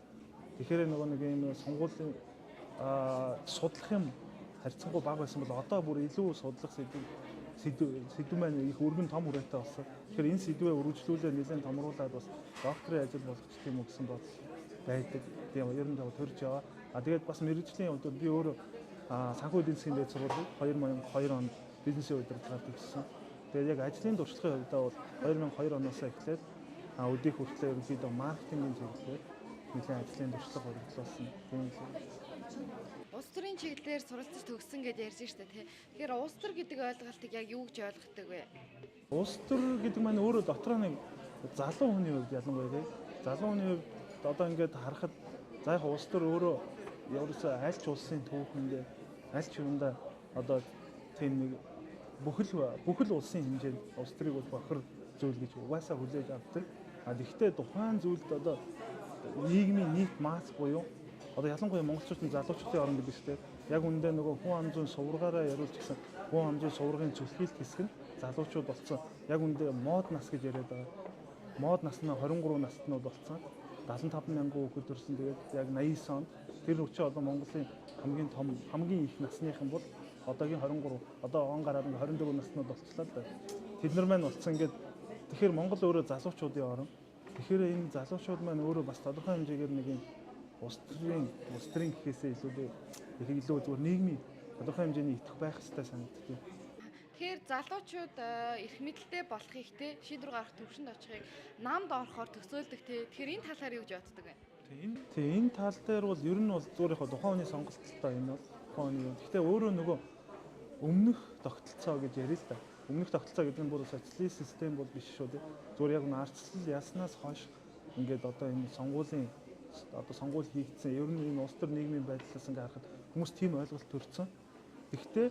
Тэгэхээр нөгөө нэг юм сонгуулийн судлах юм харьцангуй бага байсан бол одоо бүр илүү судлах сэдв маань их өргөн том хүрээтэй болсон. Тэгэхээр энэ сэдвээ өргөжлүүлээ нэлээд томруулаад бас докторийн ажил болгочих юм уу гэсэн бодол байдаг. Тийм ер нь төрж яваа. Тэгээд бас мэргэжлийн хувьд би өөрөө санхүү эдийн засгийн дээд сургуулийг 2002 онд бизнесийн удирдлагаар төгссөн. Тэгээд яг ажлын туршлагын хувьд бол 2002 оноос эхлээд өдийг хүртлээр ерөнхийдөө маркетингийн чиглэлээр нэлээд ажлын туршлага үргэлжлүүлсэн. Тийм л. Улс төрийн чиглэлээр суралцаж төгссөн гэж ярьж штэ тий. Тэгэхээр улс төр гэдэг ойлголтыг яг юу гэж ойлгодог вэ? Улс төр гэдэг маань өөрөө дотроо нэг залуу хүний хувьд ялангуяа тий. Залуу хүний хувьд одоо ингээд харахад за яг улс төр өөрөө ерөөсөө аль ч улсын түүхэндээ аль ч юундаа одоо тийм нэг бүхэл улсын хэмжээнд улс төрийг бол бохир зүйл гэж угаасаа хүлээж авдаг. А тэгвэл тухайн зүйлд одоо нийгмийн нийт масс буюу одоо ялангуяа монголчуудын залуучуудын орн гэдэг чинь яг үүндээ нөгөө хүн амзын суврагаараа яриулж гисэн хүн амзын суврагын зүлхийлт хэсэг нь залуучууд болсон. Яг үүндээ мод нас гэж яриад байгаа. Мод нас нь 23 настнууд болсон. 75 мянган хүүхэд төрсэн. Тэгээд яг 89 онд тэр үчи одоо Монголын хамгийн том хамгийн их насныхан бол одоогийн 23 одоо он гараад ингээ 24 наснууд болчихлоо л да. Тэд нар маань болцсон ингээд тэгэхээр Монгол өөрөө залуучуудын орн. Тэгэхээр энэ залуучууд маань өөрөө бас тодорхой хэмжээгээр нэг юм улс төрийн гэхээсээ илүү их илүү зүгээр нийгмийн тодорхой хэмжээний итгэх байх хэрэгтэй санагддаг. Тэгэхээр Залуучууд эрх мэдэлтэй болохыг те шийдвэр гаргах төвшөнд очихыг намд орохоор төсөөлдөг те. Тэгэхээр энэ талаар юу гэж боддог вэ? Тийм, энэ тал дээр бол ер нь бол зүгээр яг тухайн хүний сонголт л та, энэ бол тухайн хүний. Гэхдээ өөрөө нөгөө өмнөх тогтолцоо гэж яриа л да. Өмнөх тогтолцоо гэдэг нь бол социалист систем бол биш шүү дээ. Зүгээр яг нь ардчлал яснаас хойш ингээд одоо энэ сонгуулийн одоо сонгуул хийгдсэн. Ер нь энэ улс төр нийгмийн байдлаас ингээд харахад хүмүүс тийм ойлголт төрсөн. Гэхдээ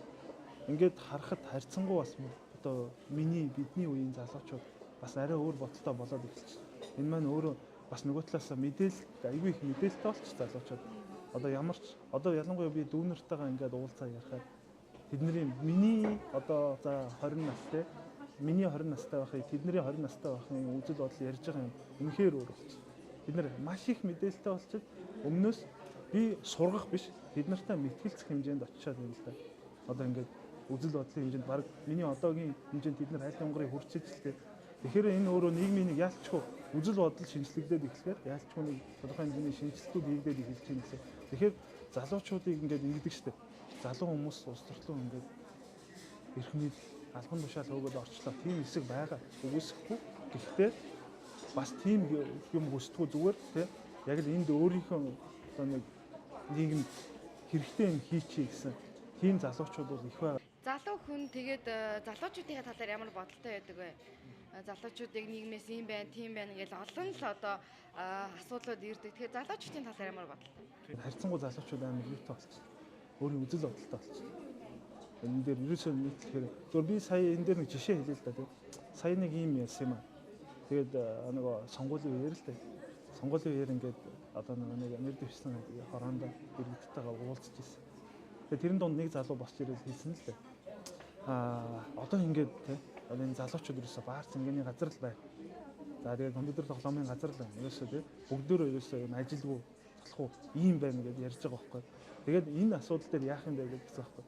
ингээд харахад харьцангуй бас одоо миний бидний үеийн залуучууд бас арай өөр бодолтой болоод эхэлчих. Энэ маань өөрөө бас нөгөө талаас мэдээлэл, айгүй их мэдээлэлтэй болчих залуучууд. Одоо ямар ч одоо ялангуяа би дүү нартайгаа ингээд уулзаа ярихаар тэдний миний одоо за 20 настай, миний 20 настай байхыг тэдний 20 настай байхын үзэл бодол ярьж байгаа юм үнэхээр өөр болчих. Бид нар маш их мэдээлэлтэй болчиход өмнөөс би сургах биш, тэд нартай мэтгэлцэх хэмжээнд очичоод байна л да. Одоо ингээд үзэл бодлын хэмжээнд баг миний одоогийн хэмжээнд тэд нар аль онгорыг хүрчиж л дээ. Тэгэхээр энэ өөрөө нийгмийн нэг яалчгүй үзэл бодол шинжлэгдээд эхлэхээр яалчгүй нэг тодорхой хэмжээний шинжилтүүд хийгдээд эхэлж байна гэсэн. Тэгэхээр залуучуудыг ингээд ингэдэг штеп. Залуу хүмүүс улс төрлөө ингээд эрх мэдэл албан тушаал хөөгөөд орчлоо. Тийм хэсэг байгаа. Үгүйсэхгүй. Гэхдээ бас тийм юм хүсдэггүй, зүгээр тий. Яг л энд өөрийнхөө одоо нэг нийгэмд хэрэгтэй юм хийчихье гэсэн тийм залуучууд бол их байгаа. Залуу хүн тэгээд залуучуудын талаар ямар бодолтой байдаг вэ? Залуучуудыг нийгмээс ийм байна, тийм байна гэж олон л одоо асуудлууд ирдэг. Тэгэхээр залуучуудын талаар ямар бодолтой? Харьцангуй залуучууд амар юутай болчихсон. Өөрийн үзэл бодолтой болчихсон. Энэ дээр ерөөсөө нийтлэхээр зөв би сая энэ дээр нэг жишээ хэлье л да, тийм. Сая нэг ийм ярьсан юм аа. Тэгээд нөгөө сонгуулийн үеэр л дээ. Сонгуулийн үеэр ингээд одоо нэг нэр дэвшсэн хороондоо иргэдтэйгээ уулзч ирсэн. Тэгээд тэрэн донд нэг залуу босч ирэл хэлсэн л дээ. Одоо ингээд те одоо энэ залуучууд ерөөсөө баарц ингээний газар л байна. За тэгээд компьютер тоглоомын газар л байна. Ерөөсөө те бүгдөө ерөөсөө юм ажилгүй залхуу ийм байна гэдээ ярьж байгаа байхгүй. Тэгээд энэ асуудал дээр яах юм бэ гэж хэлсэн байхгүй.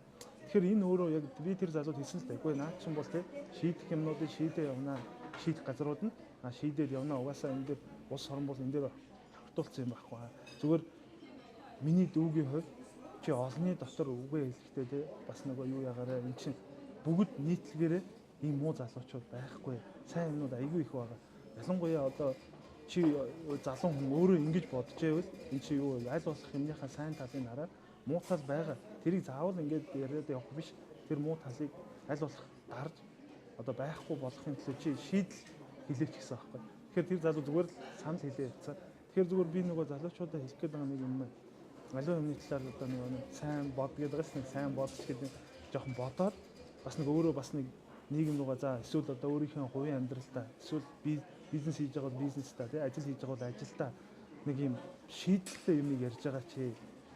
Тэгэхээр энэ өөрөө яг би тэр залууд хэлсэн л дээ. Үгүй наад чинь бол те шийдэх юмнуудыг шийдээ явнаа. Шийдэх газрууд нь шийдээд явнаа. Угаасаа энэ дээр улс орон бол энэ дээр хортуулсан юм байхгүй. Зүгээр миний дүүгийн хувьд чи олонний дотор үгээ хэлэхдээ те бас нөгөө юу ягаараа эн чинь бүгд нийтлэгээрээ ийм муу залуучууд байхгүй. Сайн юмнууд айгүй их байгаа. Ялангуяа одоо чи залуу хүн өөрөө ингэж бодож байвал энэ чи юу аль болох юмныхаа сайн талыг хараад муу тал байгаа. Тэрийг заавал ингээд яриад явах биш. Тэр муу талыг аль болох дарж одоо байхгүй болохын төлөө чи шийдэл хэлээч гэсэн аахгүй. Тэгэхээр тэр залуу зүгээр л санал хэлээ явцаа. Тэгэхээр зүгээр би нөгөө залуучуудаа хэлэх гээд байгаа нэг юм байна. Аливаа юмны талаар одоо нэг сайн бод гэдэг байгаа шин сайн бодч гэдэг жоохон бодоод бас нэг өөрөө бас нэг нийгэм рүүгээ за эсвэл одоо өөрийнхөө хувийн амьдралдаа эсвэл бизнес хийж байгаа бол бизнесдаа тий ажил хийж байгаа бол ажилдаа нэг юм шийдэлтэй юмыг ярьж байгаа чи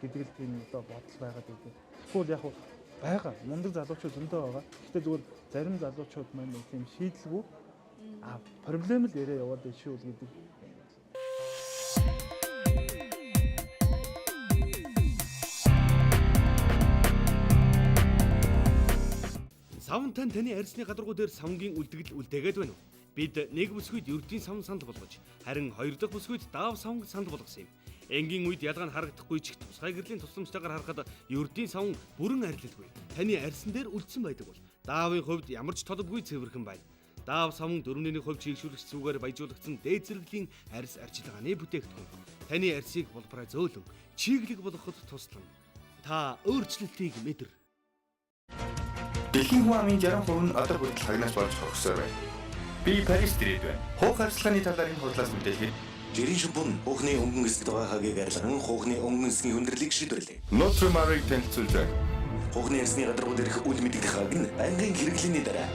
гэдэг л тийм одоо бодол байгаад байдаг. Тэгэхгүй бол яг байгаа мундаг залуучууд зөндөө байгаа. Гэхдээ зүгээр зарим залуучууд маань нэг тийм шийдэлгүй проблем л яриа яваад байна шүү гэдэг. Савнтай таны арьсны гадаргуу дээр савнгийн үлдэгдэл үлдээгээд байна уу? Бид нэг бүсгүйд ердийн савн санал болгож, харин хоёр дахь бүсгүйд даав савнг санал болгосон юм. Энгийн үед ялгаа нь харагдахгүй ч тусгай гэрлийн тусламжтайгаар харахад ердийн савн бүрэн арилалгүй. Таны арьсан дээр үлдсэн байдаг бол даавын хувьд ямар ч толбгүй цэвэрхэн байна. Даав савн 4.1% чийгшүүлэгч зүгээр баяжуулагдсан дээд зэрэглэлийн арьс арчилгааны бүтээгдэхүүн. Таны арьсыг булбараа зөөлөн чиглэг болгоход туслана. Та өөрчлөлтийг мэдэр. Дэлхийн хүн амын 60% нь одоо хүртэл хагнаас болж хогсоор байна. Би Парис дэрээд байна. Хуух харилцааны талаар энэ хурлаас мэдээлэхэд Жирийн шампунь хуухны өнгөн эсэд байгаа хагийг арилган хуухны өнгөн эсгийн хүндрэлийг шийдвэрлэе. Нутримарыг танилцуулж байна. Хуухны арьсны гадаргуу дээрх үл мэдэгдэх хаг нь байнгын хэрэглээний дараа.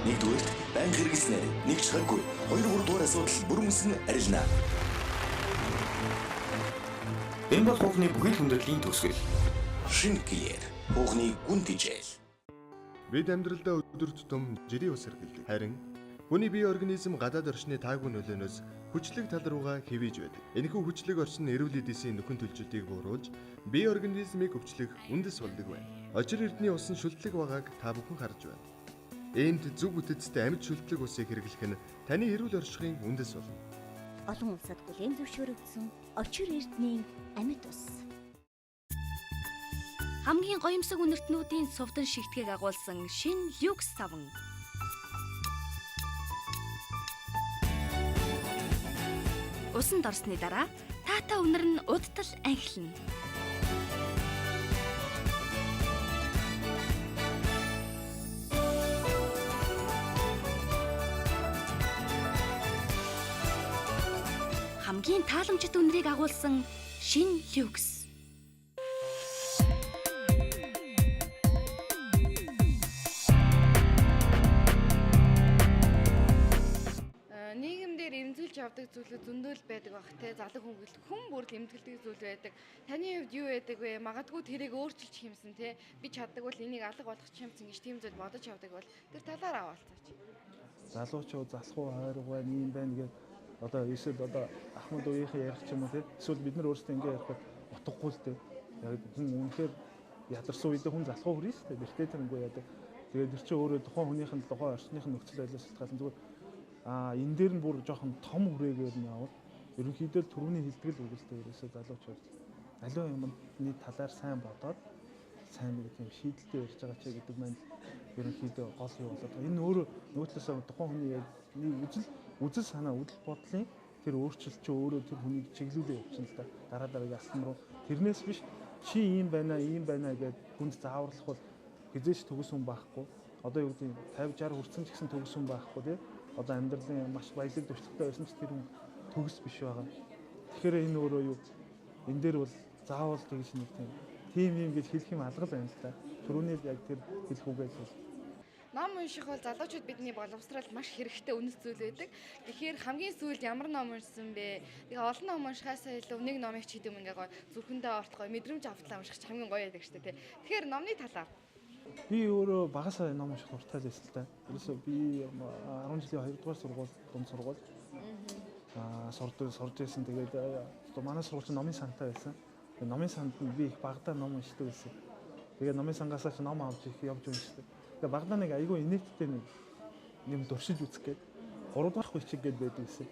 Нэгдүгээрт байнга хэрэглэснээр нэг ч хаггүй 2 3 дугаар асуудал бүрэн үсэн арилна. Энэ бол хуухны бүхий л хүндрэлийн төгсгөл. Шинэ Клиэр хуухны гүн тижэл. Бид амьдралдаа өдөр тутам жирийн ус хэрэглэдэг. Харин хүний бие организм гадаад орчны таагүй нөлөөнөөс хүчлэг тал руугаа хэвийж байдаг. Энэхүү хүчлэг орчин нь эрүүл эдийн нөхөн төлжлөлтийг бууруулж, бие организмыг өвчлөх үндэс болдог байна. Очир эрдний ус нь шүлтлэг байгааг та бүхэн харж байна. Иймд зөв бүтэцтэй амьд шүлтлэг усыг хэрэглэх нь таны эрүүл оршихын үндэс болно. Олон улсад хүлээн зөвшөөрөгдсөн Очир эрдний амьд ус. Хамгийн гоёмсог үнэртнүүдийн сувдан шигтгийг агуулсан шинэ люкс саван. Усанд орсны дараа таатай үнэр нь удтал анхилна. Хамгийн тааламжит үнэрийг агуулсан шинэ люкс. Нийгэмдэр эмзэглэж явдаг зүйлүүд зөндөл байдаг бах те, залуу хүн хүн бүр л эмзэглэдэг зүйл байдаг. Таны хувьд юу байдаг вэ? Магадгүй тэрийг өөрчилж хэмсэн те. Би чаддаг бол энийг алга болгох хэмсэн гэж тийм зүйл бодож явдаг бол тэр талаар аваалцаач. Залуучууд залхуу хайрга байна, ийм байна гэдэг одоо эсвэл одоо ахмад үеийнхээ ярих ч юм уу те. Эсвэл бид нар өөрсдөө ингэ ярих бол утгагүй л те. Яг хүн үнэхээр ядарсан үедээ хүн залхуу хүрнэ шүү дээ. Бэрхтээ тэрнгүй яадаг. Тэгээд тэр чинь өөрөө тухайн хүнийх нь тухайн орчных нь нөхцөл байдлаас шалтгаалan зүгээр энэ дээр нь бүр жоохон том хүрээгээр нь явал ерөнхийдөө л түрүүний хэлтгэл үг л дээ. Ерөөсөө залуучууд аливаа юмны талаар сайн бодоод сайн нэг тийм шийдэлтэй ярьж байгаа ч гэдэг маань ерөнхийдөө гол юу болоод байгаа. Энэ өөрөө нөгөө талаасаа тухайн хүний яг нэг үзэл санаа, үдэл бодлын тэр өөрчлөлт чи өөрөө тэр хүнийг чиглүүлээ явчихна л да. Дараа дараагийн алхам руу. Тэрнээс биш чи ийм байна, ийм байна гэд хүнд зааварлах бол хизээч төгс хүн байхгүй. Одоо юу гэдэг 50 60 хүрсэн ч гэсэн төгс хүн байхгүй тий. Одоо амьдралын маш баялаг туршлагатай байсан ч тэр хүн төгс биш байгаа. Тэгэхээр энэ өөрөө юу энэ дээр бол заавал тэгж нэг тийм юм гэж хэлэх юм алгал байна л да. Түрүүний л яг тэр хэлэх үгээ л бол Ном унших бол залуучууд бидний боловсрал маш хэрэгтэй үнэт зүйл байдаг. Тэгэхээр хамгийн сүүлд ямар ном уншсан бэ? Тэгээ олон ном уншихаасаа илүү нэг номыг ч хэдэм ингээ гоё зүрхэндээ орт гоё мэдрэмж автлаа унших хамгийн гоё байдаг шүү дээ. Тэгэхээр номны талаар. Би өөрөө багасаа ном унших дуртай байсан л да. Ерөөсөө би 10 жилийн 2 дугаар сургууль, дунд сургууль сурж байсан. Тэгээд манай сургууль чинь номын сантай байсан. Тэгээд номын санд нь би их багадаа ном уншдаг байсан. Тэгээд номын сангаасаа ч ном авч их явж уншдаг. Тэгээ багадаа нэг айгүй инээдтэй нэг юм туршиж үзэх гээд 3 дахь бичиг гээд байдаг гэсэн.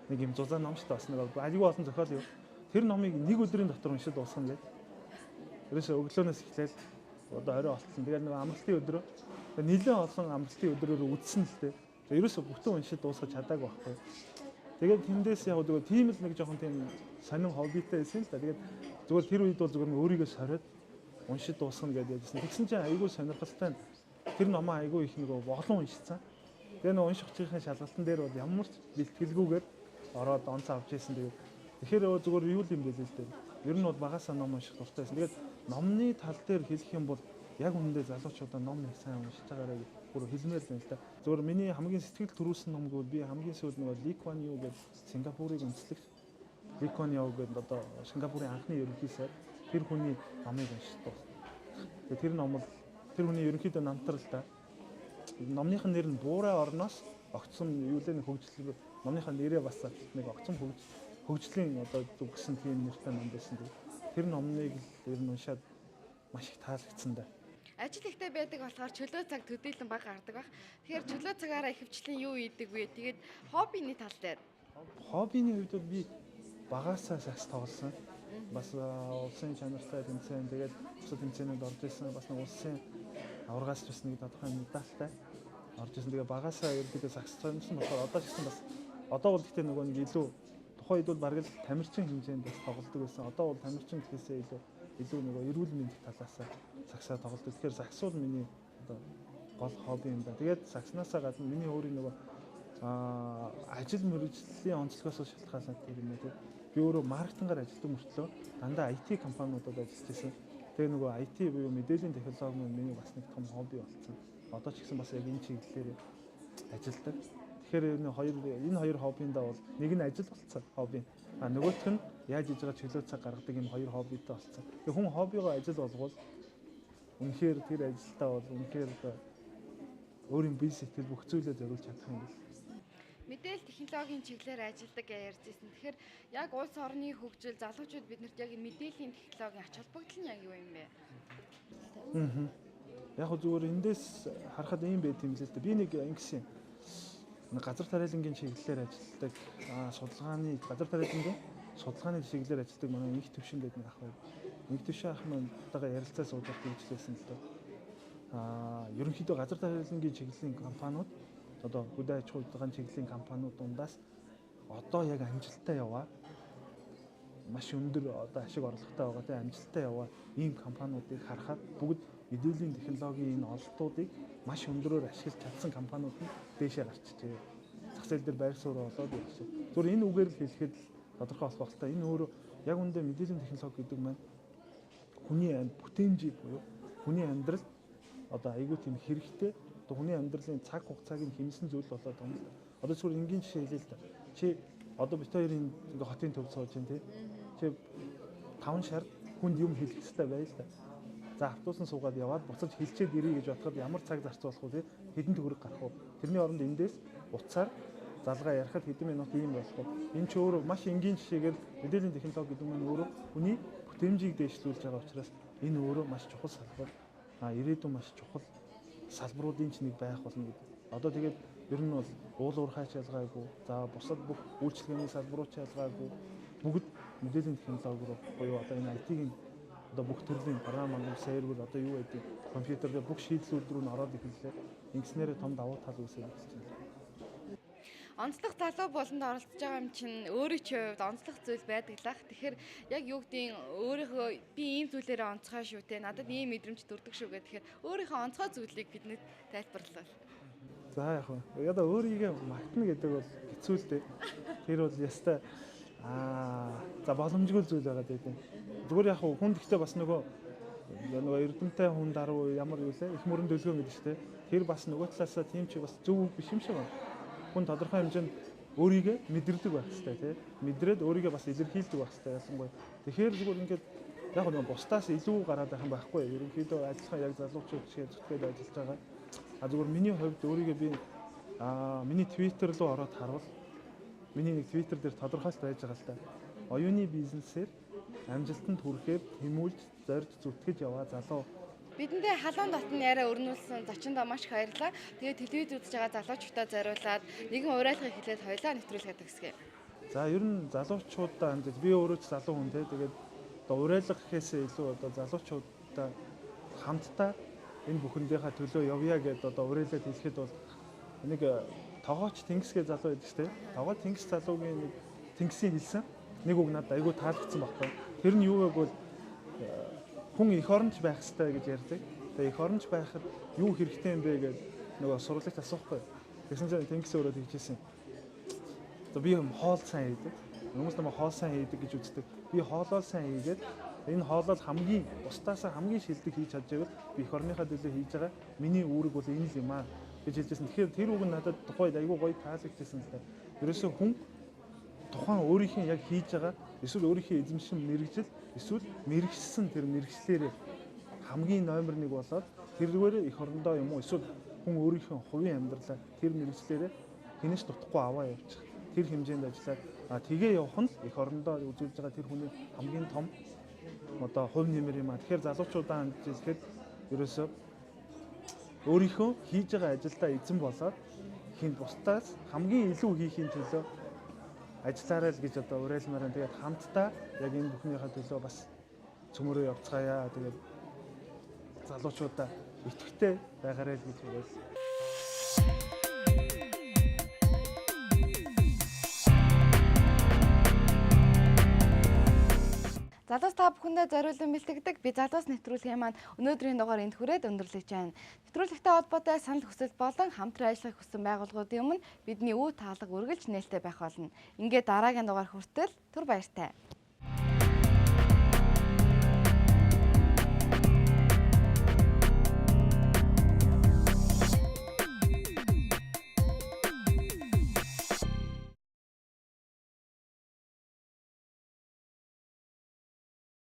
Нэг юм зузаан ном шүү дээ. Бас нэг айгүй олон зохиол юу. Тэр номыг нэг өдрийн дотор уншиж дуусгана гээд. Ерөөсөө өглөөнөөс эхлээл одоо орой олтлон. Тэгээд нэг амралтын өдрөө нэлээд олон амралтын өдрөөр үдсэн л дээ. Ерөөсөө бүтэн уншиж дуусгаж чадаагүй байхгүй. Тэгээд тэндээс яг зүгээр тийм л нэг жоохон тийм сонин хоббитэй байсан л да. Тэгээд зүгээр тэр үед бол зүгээр өөрийгөө сориод уншиж дуусгана гэдээ яжсэн. Тэгсэн чинь айгүй сонирхолтой нь тэр номоо айгүй их нөгөө боглон уншицсан. Тэгээ нөгөө унших хүчийнхээ шалгалтан дээр бол ямар ч бэлтгэлгүйгээр ороод онц авч ирсэн. Тэгээд тэгэхээр зүгээр юу юм бэ л дээ. Ер нь бол багасаа ном унших дуртай байсан. Тэгээд номны тал дээр хэлэх юм бол яг үнэндээ залуучуудаа ном их сайн уншиж байгаарай гэж бүр хэлмээр байна л да. Зүгээр миний хамгийн сэтгэл төрүүлсэн ном гэвэл би хамгийн сүүлд нөгөө Ли Куан Ю гэдэг Сингапурыг үндэслэгч Ли Куан Ю гэдэг одоо Сингапурын анхны ерөнхий сайд тэр хүний номыг уншиж дууссан. Тэгээд тэр ном бол тэр хүний ерөнхийдөө намтар л да. Номных нь нэр нь Буурай орноос огцом юу лээ нэг хөгжил номныхаа нэрээ бас нэг огцом хөгжлийн одоо зүгсэн тийм нэртэй ном байсан. Тэр номныг л ер нь уншаад маш их таалагдсан да. Ажил ихтэй байдаг болохоор чөлөө цаг төдийлөн бага гардаг байх. Тэгэхээр чөлөө цагаараа ихэвчлэн юу хийдэг вэ? Тэгээд хоббиний тал дээр. Хоббиний хувьд бол би багасаа сакс тоглосон. Бас улсын чанартай тэмцээн, тэгээд бусад тэмцээнүүд орж исэн. Бас нэг улсын аваргаас ч бас нэг тодорхой медальтай орж исэн. Тэгээд багасаа ерөнхийдөө сакс тоглосон болохоор одоо ч гэсэн бас одоо бол гэхдээ нөгөө нэг илүү тухайн үед бол бараг л тамирчин хэмжээнд бас тоглодог байсан. Одоо бол тамирчин гэхээсээ илүү нөгөө эрүүл мэндийн талаас саксаа тоглодог. Тэгэхээр сакс бол миний одоо гол хобби юм да. Тэгээд сакснаасаа гадна миний өөрийн нөгөө ажил мэргэжлийн онцлогоос шалтгаалаад тэр юм уу. Би өөрөө маркетингаар ажилладаг мөртлөө дандаа IT компаниудад ажиллаж байсан. Тэгээ нөгөө IT буюу мэдээллийн технологи маань миний бас нэг том хобби болсон. Одоо ч гэсэн бас яг энэ чиглэлээр ажилладаг. Тэгэхээр энэ хоёр хоббиндаа бол нэг нь ажил болсон хобби. А нөгөөх нь яаж хийж байгаа чөлөө цаг гаргадаг юм хоёр хоббитой болсон. Тэгээ хүн хоббигоо ажил болгвол үнэхээр тэр ажилдаа бол үнэхээр өөрийн бие сэтгэл бүх зүйлээ зориулж чадах юм бэл. Мэдээлэл технологийн чиглэлээр ажилладаг гэж ярьжсэн. Тэгэхээр яг улс орны хөгжил залуучууд биднэрт яг энэ мэдээллийн технологийн ач холбогдол нь яг юу юм бэ? Яг хөө зүгээр эндээс харахад ийм байт юм л дээ. Би нэг ингэсэн газар тариалангийн чиглэлээр ажилладаг, судалгааны газар тариалангийн судалгааны чиглэлээр ажилладаг манай инх төвшин гэдэг нэг ах байв. Нэгтвшээ ах мантайгаа ярилцаа сууж байхдаа хэлжлээсэн л доо. Ерөнхийдөө газар тайлангийн чиглэлийн компаниуд одоо хөдөө аж ахуйн чиглэлийн компаниуд дундаас одоо яг амжилттай яваа маш өндөр одоо ашиг орлоготой байгаа тийм амжилттай яваа ийм компаниудыг харахад бүгд мэдээллийн технологийн энэ ололтуудыг маш өндөрөөр ашиглаж чадсан компаниуд нь дээшээ гарчжээ. Зах зээл дээр байр суурь болоод явчихжээ. Зүгээр энэ үгээр л хэлэхэд л тодорхой болох байх л та. Энэ өөрөө яг үндэ мэдээллийн технологи гэдэг маань хүний бүтээмжийг буюу хүний амьдрал одоо айгүй тийм хэрэгтэй одоо хүний амьдралын цаг хугацааг нь хэмнэсэн зүйл болоод байгаа юм л да. Одоо зүгээр энгийн жишээ хэлье л да. Чи одоо бид хоёрын ингээ хотын төвд сууж байна тий. Чи 5 шар хүнд юм хэлэх хэрэгтэй байл л да. За автобусан суугаад яваад буцаж хилчээд ирье гэж бодоход ямар цаг зарцуулах вэ тий? Хэдэн төгрөг гарах вэ? Тэрний оронд эндээс утсаар залгаа ярихад хэдэн минут ийм болох вэ? Энэ ч өөрөө маш энгийн жишээгээр мэдээллийн технологи гэдэг нь өөрөө хүний бүтээмжийг дээшлүүлж байгаа учраас энэ өөрөө маш чухал салбар. Ирээдүйн маш чухал салбаруудын ч нэг байх болно гэдэг. Одоо тэгээд ер нь бол уул уурхай ч ялгаагүй, за бусад бүх үйлчилгээний салбарууд ч ялгаагүй бүгд мэдээллийн технологи руу буюу одоо энэ IT-ийн одоо бүх төрлийн програм, сервер одоо юу гэдэг компьютер дээр бүх шийдлүүд рүү н ороод эхэллээ. Ингэснээрээ том давуу тал үүсээд эхэлж байна. Онцлог залуу болонд оролцож байгаа юм чинь өөрийн чинь хувьд онцлог зүйл байдаг лах. Тэгэхээр яг юу гэдгийг өөрийнхөө би ийм зүйлээрээ онцгой шүү те. Надад ийм мэдрэмж төрдөг шүү гэх. Тэгэхээр өөрийнхөө онцгой зүйлийг бидэнд тайлбарлавал. За яг уу. Одоо өөрийгөө магтана гэдэг бол хэцүү л дээ. Тэр бол ястай за боломжгүй зүйл байгаа дээ. Зүгээр яг уу хүн гэхдээ бас нөгөө эрдэмтэй хүн даруй ямар юу лээ их мөрөн дөлгөө гэдэг чинь те. Тэр бас нөгөө талаасаа тийм чи бас зөв үг биш юм шиг байна. Хүн тодорхой хэмжээнд өөрийгөө мэдэрдэг байх хэрэгтэй тий. Мэдрээд өөрийгөө бас илэрхийлдэг байх хэрэгтэй ялангуяа. Тэгэхээр зүгээр ингээд яг нэг бусдаас илүү гараад байх юм байхгүй. Ерөнхийдөө адилхан яг залуучууд шиг зүтгээд ажиллаж байгаа. А зүгээр миний хувьд өөрийгөө би миний Twitter руу ороод харвал миний нэг Twitter дээр тодорхойлт байж байгаа л та. Оюуны бизнесээр амжилтанд хүрэхээр тэмүүлж, зорж зүтгэж яваа залуу. Бидэндээ халуун дотн яриа өрнүүлсэн зочиндоо маш их баярлалаа. Тэгээд телевиз үзэж байгаа залуучуудаа зориулаад нэгэн уриалгыг хэлээд хоёлаа нэвтрүүлгээ төгсгье. За ер нь залуучуудаа хандаж би өөрөө ч залуу хүн те. Тэгээд одоо уриалга гэхээсээ илүү одоо залуучуудаа хамтдаа энэ бүхэндийнхаа төлөө явъя гэдээ одоо уриалаад хэлэхэд бол нэг тогооч Тэнгисгээ залуу байдаг шүү дээ. Тогоо Тэнгис залуугийн нэг Тэнгисийн хэлсэн нэг үг надад айгүй таалагдсан байхгүй. Тэр нь юу вэ гэвэл хүн эх оронч байх ёстой гэж ярьдаг. Тэгээ эх оронч байхад юу хэрэгтэй юм бэ гэж нөгөө сурлагч асуухгүй. Тэгсэн чинь Тэнгис өөрөө тэгжсэн. За би хоол сайн хийдэг. Хүмүүс намайг хоол сайн хийдэг гэж үздэг. Би хоолоо сайн хийгээд энэ хоолоо хамгийн бусдаасаа хамгийн шилдэг хийж чадж байвал би эх орныхаа төлөө хийж байгаа миний үүрэг бол энэ л юм аа гэж хэлжсэн. Тэгэхээр тэр үг нь надад тухайд айгүй гоё таалагдчихсан л да. Ерөөсөө хүн тухайн өөрийнхөө яг хийж байгаа эсвэл өөрийнхөө эзэмшин мэргэжил эсвэл мэргэшсэн тэр мэргэжлээрээ хамгийн номер 1 болоод тэрүүгээр эх орондоо юм уу эсвэл хүн өөрийнхөө хувийн амьдралаа тэр мэргэжлээрээ хинээс дутхгүй аваа явчих. Тэр хэмжээнд ажиллаад тэгээ явах нь эх орондоо үзүүлж байгаа тэр хүний хамгийн том одоо хувь нэмэр юм а. Тэгэхээр залуучуудаа хандж хэлэхэд ерөөсөө өөрийнхөө хийж байгаа ажилдаа эзэн болоод хин бусдаас хамгийн илүү хийхийн төлөө ажиллаарай л гэж одоо уриалмаар байна. Тэгээд хамтдаа яг энэ бүхнийхээ төлөө бас цөмөрөө явцгаая. Тэгээд залуучуудаа идэвхтэй байгаарай л гэж уриалсан. Залуус та бүхэндээ зориулан бэлтгэдэг би залуус нэвтрүүлгийн маань өнөөдрийн дугаар энд хүрээд өндөрлөж байна. Нэвтрүүлэгтэй холбоотой санал хүсэл болон хамтран ажиллахыг хүссэн байгууллагуудын өмнө бидний үе таалга үргэлж нээлттэй байх болно. Ингээд дараагийн дугаар хүртэл түр баяртай.